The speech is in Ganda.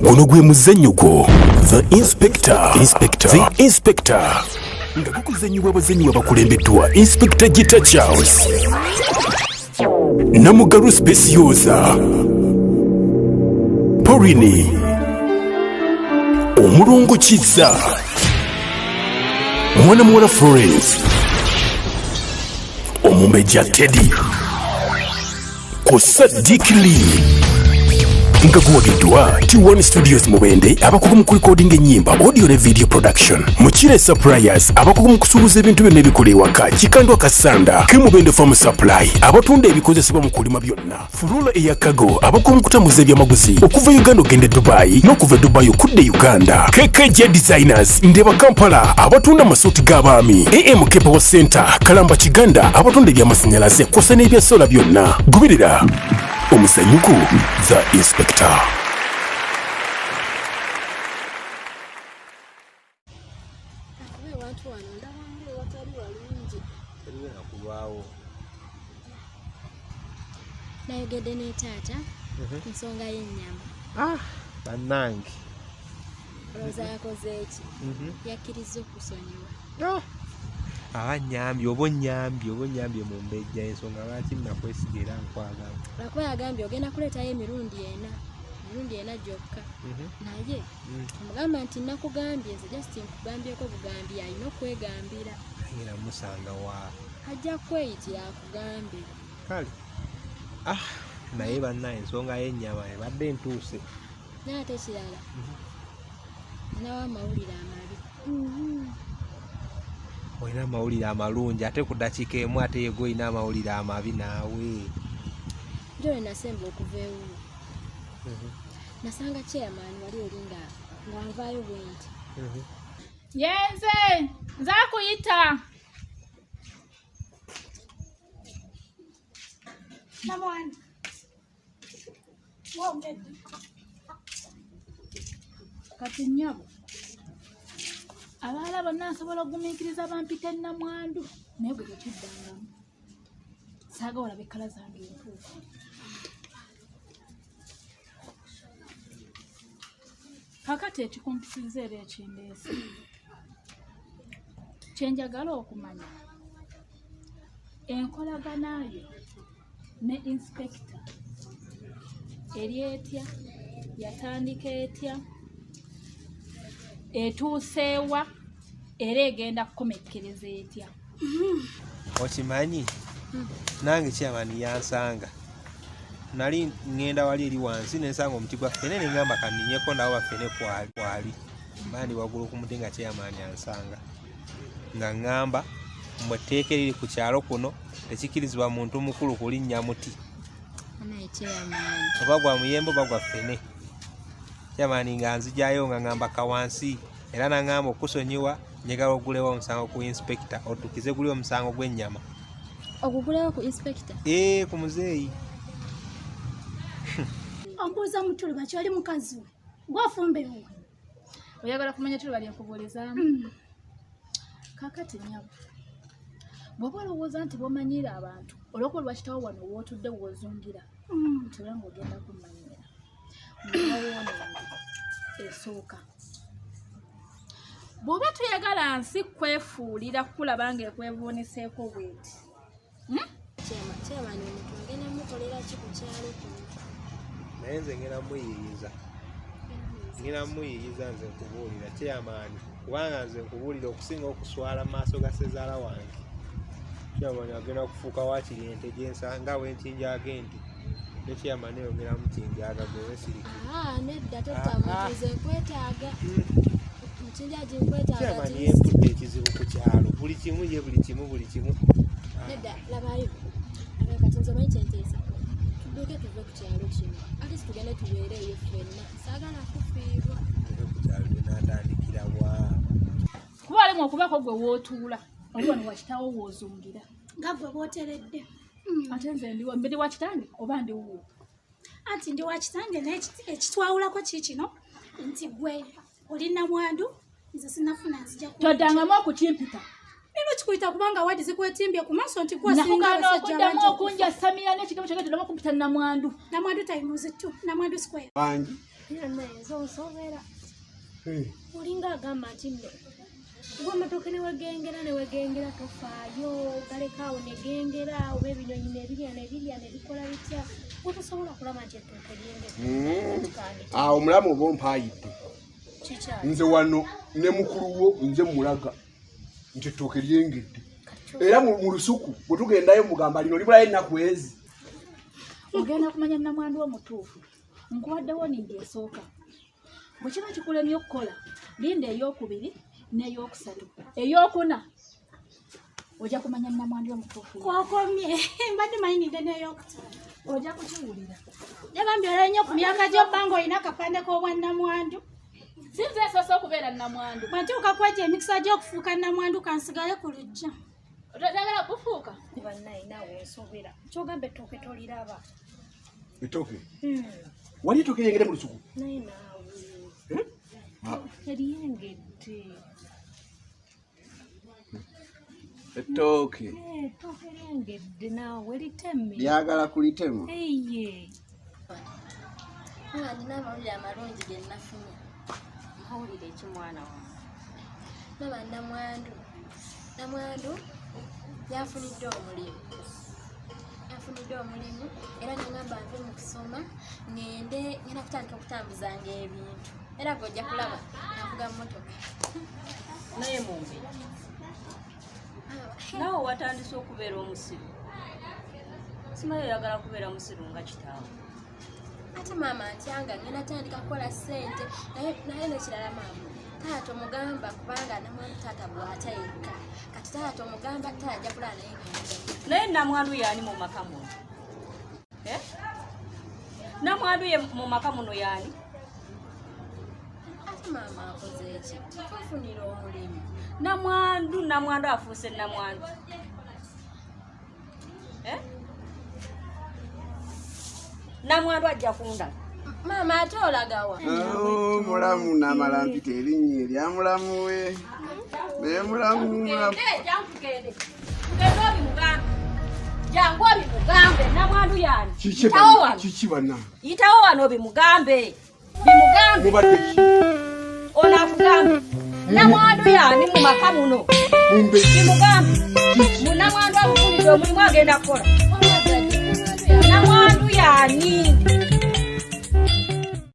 Guno gwe muzannyo gwo The Inspector, Inspector, The Inspector nga gukuzannyibwa abazannyi abakulembeddwa Inspector Gita Charles, Namugalu Specioza, Porini, Omulongo Kizza, Mwana Muwala Florence, Omumbejja Teddy kw'ossa Dick Lee nga guwagiddwa T1 Studios Mubende abakugu mu kulikodinga ennyimba, audio ne video production, Mukire Suppliers abakugu mu kusuubuza ebintu byonna ebikola ewaka, Kikandwa Kasanda ke Mubende Farm Supply abatunda ebikozesebwa mu kulima byonna, Furula eya Cargo abakugu mu kutambuza ebyamaguzi okuva Uganda ogenda e Dubai n'okuva e Dubai okudda e Uganda, KKJ Designers Ndeba Kampala abatunda amasuuti g'abaami, AMK Power Center Kalamba Kiganda abatunda ebyamasannyalaze kw'ossa n'ebya sola byonna. Goberera omuzannyo gwo The Inspector. Kuba ewantu wano ndaba nga ewatali walungi. Terugenda kulwawo. Nayogedde ne taata ku nsonga y'ennyama. Ah, bannange. Olowooza yakoze eki? Yakkirizza okusonyiwa. Ah, aba nnyambye oba onnyambye oba onnyambye mu mbejja, ensonga lwaki nakwesiga era nkwagala. Lwakuba yagambye ogenda kuleetayo emirundi ena, emirundi ena gyokka. Naye omugamba nti nakugambye, nze just nkugambyeko bugambi, alina okwegambira. Ngenda musanga wa? Ajja kweyitira akugambe. Kale. Ah, naye bannaye ensonga y'ennyama ebadde ntuuse. Naye ate kirala, ninawo amawulire amabi. Olina amawulire amalungi ate ku ddakiika emu ate yegwe olina amawulire amabi naawe. Njo lwe nasemba okuva ewuwo, nasanga chairman wali eri nga nvaayo bwe nti. Yenze nze akuyita. Namwani. Wongedde. Kati nnyabo, abalala bonna nsobola okugumiikiriza bampita nnamwandu, naye gwe tekiddangamu. Saagala olabe ekkala zange entuufu. Kakati ekikumpisiza era ekindeese, kye njagala okumanya, enkolagana yo ne inspector eri etya? Yatandika etya? Etuuseewa? Era egenda kukomekkereza etya? Okimanyi nange chairman yansanga, nali ŋŋenda wali eri wansi nensanga omuti gwa ffene, ne ŋŋamba kanninyeko ndawo baffene kwali kwali mba ndi waggulu ku muti nga chairman ansanga nga ŋŋamba, mmwe etteeka eriri ku kyalo kuno tekikkirizibwa muntu mukulu kulinnya muti. Naye chairman. Oba gwa muyembe oba gwa ffene. Chairman nga nzijayo nga ŋŋamba ka wansi, era naŋŋamba okusonyiwa njagala ogulewo omusango ku inspector, otukize guli omusango gw'ennyama. Ogugulewo ku inspector? Ee, ku muzeeyi. Ombuuza mutuluba kyoli mukazi we gwafumba ewuwe. Oyagala kumanya tuluba lyenkubuulizaamu? Kakati nnyabo, bw'oba olowooza nti bw'omanyiira abantu olw'okuba lwakitawo wano wootudde w'ozungira, tula ng'ogenda kummanyiira. Mubawoonenge esooka, bw'oba toyagala nsi kwefuulira kulaba ng'ekwevuuniseeko bweti. Chairman omuntu agenda mukolera ki ku kyalo kuno? Naye nze ngenda muyiyiza, ngenda muyiyiza nze nkubuulira chairman, kubanga nze nkubuulira okusinga okuswala mu maaso ga sezaala wange. Chairman agenda kufuuka waakiri ente gyensa nga bwe nkinjaga ente ne chairman eyo ngenda mukinjaga gwe wesirike. Ah, nedda, totta muntu, nze nkwetaaga mukinjaji, nkwetaaga. Chairman yempudde ekizibu ku kyalo, buli kimu ye, buli kimu, buli kimu. Nedda, labayo, labayo, kati nze omanyi kyenteesa, tudduke tuve ku kyalo kino, ate tugende tubeere eyo ffenna, saagala kufiirwa. Tuve ku kyalo, tunaatandikira wa? Kuba walimu okubaako gwe wootuula oli wano wakitawo woozungira. Nga gwe bwoteredde. Ate nze ndiwa mbiri wa kitange oba ndi wuwo? Anti ndi wa kitange, naye ekitwawulako ki kino nti gwe oli namwandu, nze sinafuna nzija. Toddangamu okukimpita. Nino kikuyita kubanga wadi zikwetimbye ku maaso nti gwe asinga Nakugaana abasajja okuddamu abangi. okunja samira n'ekigambo kyange, toddamu okumpita namwandu. Namwandu times two, namwandu square. Bangi. Naye onsobera. Olinga agamba nti nno gwe amatooke ne wegengera tofaayo, galekaawo negengera oba ebinyonyi nebirya nebirya nebikola bitya, gwe tosobola kulaba nti ettooke lyengera. Awo mulamu oba ompaayidde. Kikyali. Nze wano ne mukulu wo nze mulaga nti ettooke lyengedde, era mu lusuku bwe tugendayo mugamba lino libulayo ennaku ezi. Ogenda kumanya namwandu omutuufu. Nkuwadde warning esooka. Bwe kiba kikulemye okukola, linda eyokubiri n'eyokusatu, eyokuna ojja kumanya namwandu omutuufu. Kwakomye, mbadde manyi ninde n'eyokutaano. Ojja kukiwulira. Ne bambi olaba nnyo ku myaka gy'obba ng'olina akapande k'obwannamwandu. Sinze esoose okubeera namwandu. Bwe ntuuka kwegyo emikisa gy'okufuuka namwandu, kansigale ku luggya. Toyagala kufuuka? Bannaye, naawe onsobera, kyogamba ettooke toliraba? Ettooke? Wali ettooke lyengedde mu lusuku? Naye naawe, eryengedde. Ettooke? Ettooke lyengedde, naawe liteme. Lyagala kulitema. Eye, mama, nina amawulire amalungi ge nafunye. Mawulire ki, mwana wange? Mama, namwandu yanfunidde omulimu, yanfunidde omulimu, era nengamba nve mu kusoma ŋŋende, ngenda kutandika okutambuzanga ebintu, era gwe ojja kulaba navuga mmotoka. Naye mumbe, naawe watandise okubeera omusiru. Simanyi oyagala kubeera musiru nga kitaawe. Ate maama, ntyanga ngenda tandika kukola ssente, naye nekirala maama, taata omugamba, kubanga namwandu taata bw'ata yekka, kati taata omugamba, taata ajja kulaba naye nga nvuga. Naye namwandu yaani mu maka muno? Eh? Namwandu ye mu maka muno yaani? Ate maama, akoze eki? Tufunira omulimu. Namwandu, namwandu afuuse namwandu. Eh? Namwandu ajja kundaba. Maama, ate olagawa? Oh, mulamu namala mpita erinnya erya mulamu we, naye mulamu mulamu. Jangu tugende, tugende obimugambe, jangu obimugambe. Namwandu yaani? Kiki? Yitawo wano. Kiki banna? Yitawo wano obimugambe, bimugambe. Mubadde ki? Ono akugambe namwandu yaani mu maka muno. Mumbe. Bimugambe. Munamwandu amufunidde omulimu, agenda kukola. Namwandu yaani?